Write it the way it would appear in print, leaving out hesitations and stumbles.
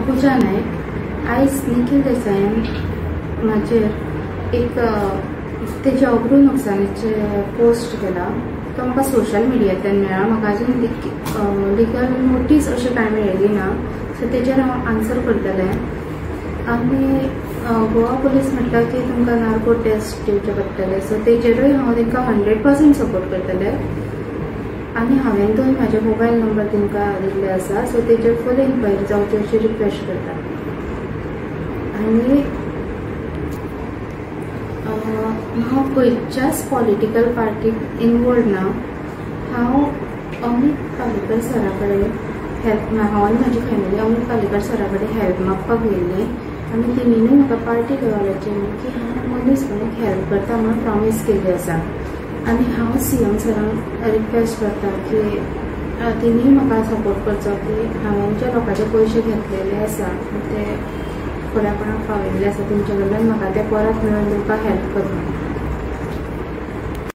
पुजा नायक. आयज निखील देसायान म्हाजेर एक तेजे अब्रू नुकसानीचे पोस्ट केला. तो म्हाका सोशल मिडियांतल्यान मेळ्ळा. म्हाका अजून लिगल नोटीस अशें कांय मेळ्ळी ना, सो तेजेर हांव आन्सर करतलें. आनी गोवा पुलीस म्हणटा की तुमकां नार्को टेस्ट दिवचे पडटले, सो तेजेरूय हांव तांकां 100% सपोर्ट करतलें. आनी हांवें दोन म्हाजे मोबायल नंबर तांकां दिल्ले आसा, सो तेजेर फूल इन्क्वायरी जावची अशी रिक्वेस्ट करता. आनी हांव खंयच्याच पॉलिटिकल पार्टीक इनवॉल्व ना. हांव अमीत पालेकर सरा कडेन हेल्प, हांव आनी म्हाजी फॅमिली अमीत पालेकर सरा कडेन हेल्प मागपाक गेल्ली आनी तेणीनूय म्हाका पार्टी लेवलाचेर न्ही की हांव मनीस म्हणून हेल्प करता म्हणून प्रॉमीस केल्ली आसा. आनी हांव सीएम सरांक रिक्वेस्ट करता की तेणीय म्हाका सपोर्ट करचो की हांवें जे लोकांचे पयशे घेतलेले आसा ते कोणा कोणाक पावयल्ले आसा तेंच्या कडल्यान म्हाका ते परत मेळोवन दिवपाक हेल्प करता.